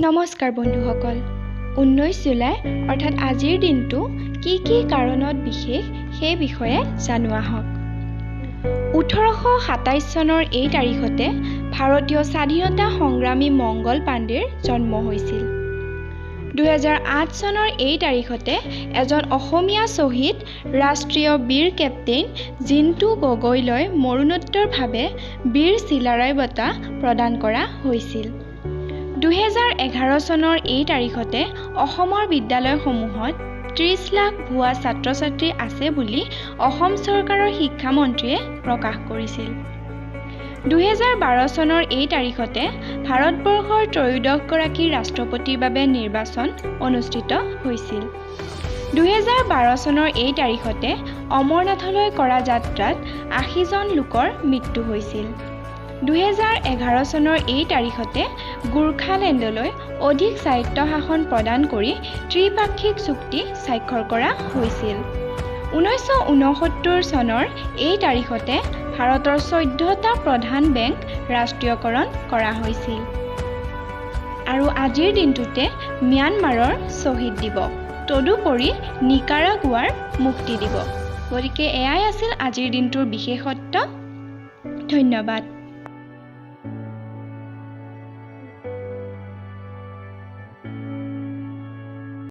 নমস্কাৰ বন্ধুসকল, 19 জুলাই অৰ্থাৎ আজিৰ দিনটো কি কি কাৰণত বিশেষ সেই বিষয়ে জানো আহক। 1827 চনৰ এই তাৰিখতে ভাৰতীয় স্বাধীনতা সংগ্ৰামী মংগল পাণ্ডেৰ জন্ম হৈছিল। 2008 চনৰ এই তাৰিখতে এজন অসমীয়া শ্বহীদ ৰাষ্ট্ৰীয় বীৰ কেপ্টেইন জিন্তু গগৈলৈ মৰণোত্তৰভাৱে বীৰ চিলাৰায় বঁটা প্ৰদান কৰা হৈছিল। 2011 চনৰ এই তাৰিখতে অসমৰ বিদ্যালয়সমূহত 30 লাখ ভুৱা ছাত্ৰ ছাত্ৰী আছে বুলি অসম চৰকাৰৰ শিক্ষামন্ত্ৰীয়ে প্ৰকাশ কৰিছিল। 2012 চনৰ এই তাৰিখতে ভাৰতবৰ্ষৰ ত্ৰয়োদশগৰাকী ৰাষ্ট্ৰপতিৰ বাবে নিৰ্বাচন অনুষ্ঠিত হৈছিল। 2012 চনৰ এই তাৰিখতে অমৰনাথলৈ কৰা যাত্ৰাত 80জন লোকৰ মৃত্যু হৈছিল। 2011 চনৰ এই তাৰিখতে গোৰ্খালেণ্ডলৈ অধিক স্বায়ত্তশাসন প্ৰদান কৰি ত্ৰিপাক্ষিক চুক্তি স্বাক্ষৰ কৰা হৈছিল। 1969 চনৰ এই তাৰিখতে ভাৰতৰ 14টা প্ৰধান বেংক ৰাষ্ট্ৰীয়কৰণ কৰা হৈছিল। আৰু আজিৰ দিনটোতে ম্যানমাৰৰ শ্বহীদ দিৱস, তদুপৰি নিকাৰাগুৱাৰ মুক্তি দিৱস। গতিকে এয়াই আছিল আজিৰ দিনটোৰ বিশেষত্ব। ধন্যবাদ।